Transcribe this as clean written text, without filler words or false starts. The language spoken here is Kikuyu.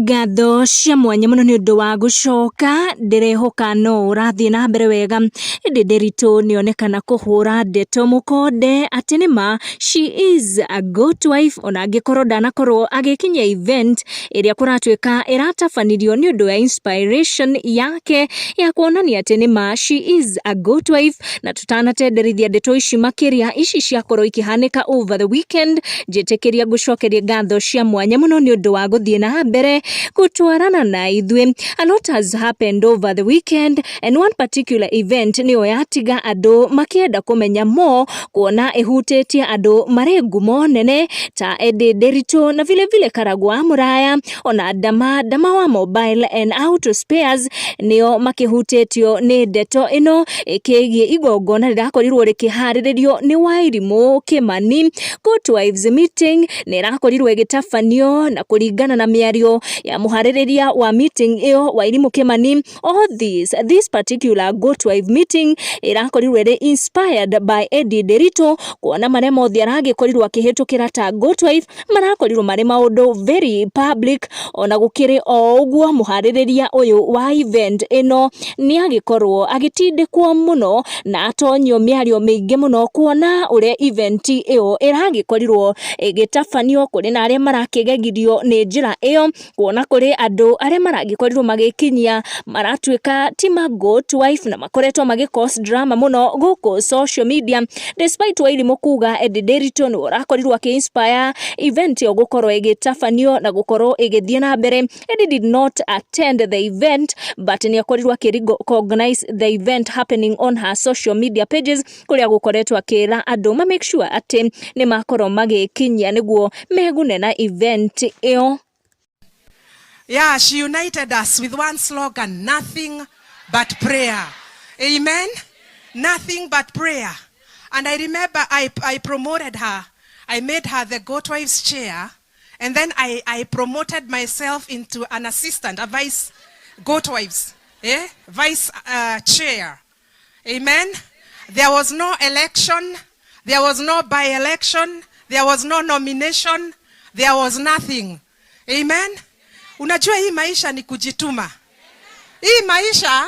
Ngatho cia mwanya mũno nĩ ũndũ wa gũcoka, ndĩrehoka no ũrathiĩ na mbere wega. Ĩndĩ Nderitu nĩonekana kũhũra ndeto mũkonde atĩ nĩma she is a good wife, ona angĩkorwo ndanakorwo agĩkinyia event ĩrĩa kũratuĩka ĩratabanirio nĩ ũndũ wa inspiration yake ya kuonania atĩ nĩma she is a good wife. Na tutanatenderithia ndeto ici makĩria, ici ciakorwo ikĩhanĩka over the weekend, njĩtĩkĩria ngũcokerie ngatho cia mwanya mũno nĩ ũndũ wa gũthiĩ na mbere gũtwarana na ithuĩ. A lot has happened over the weekend, and one particular event nĩyo yatiga andũ makĩenda kũmenya more, kuona ĩhutĩtie andũ marĩ ngumo nene ta Eddie Nderitu na vile vile Karagwa Mũraya, ona Dama Dama wa Mobile and Auto Spares nĩo makĩhutĩtio nĩ ndeto ĩno ĩkĩgiĩ igongona rĩrakorirwo rĩkĩharĩrĩrio nĩ Wairimũ Kĩmani. Good Wives meeting nĩ ĩrakorirwo ĩgĩtabanio, na kũringana na mĩario ya mũharĩrĩria wa meeting ĩyo, Wairimũ Kĩmani, all this particular Good Wife meeting ĩrakorirwo ĩrĩ inspired by Eddie Nderitu, kuona marĩa mothe aragĩkorirwo akĩhĩtũkĩra ta good wife marakorirwo marĩ maũndũ very public. Ona gũkĩrĩ o ũguo, mũharĩrĩria ũyũ wa event ĩno nĩ agĩkorwo agĩtindĩkwo mũno na atonyio mĩario mĩingĩ mũno, kuona ũrĩa event ĩyo ĩragĩkorirwo ĩgĩtabanio. Kũrĩ na arĩa marakĩgegirio nĩ njĩra ĩyo, kuona kũrĩ andũ arĩa maragĩkorirwo magĩkinyia maratuĩka ti ma good wife na makoretwo magĩ cause drama mũno gũkũ social media, despite Wairimũ kuga Eddie Nderitu nĩwe ũrakorirwo akĩ inspire event ĩyo gũkorwo ĩgĩtabanio na gũkorwo ĩgĩthiĩ na mbere. Eddie did not attend the event, but nĩ akorirwo akĩ recognize the event happening on her social media pages, kũrĩa gũkoretwo akĩra andũ ma make sure atĩ nĩ makorwo magĩkinyia nĩguo megune na event ĩyo. Yeah, she united us with one slogan: nothing but prayer. Amen? Nothing but prayer. And I remember I promoted her. I made her the Goat Wives chair. And then I promoted myself into an assistant, a vice Goat Wives, eh? Vice chair. Amen? There was no election. There was no by-election. There was no nomination. There was nothing. Amen? Unajua hii maisha ni kujituma. Hii maisha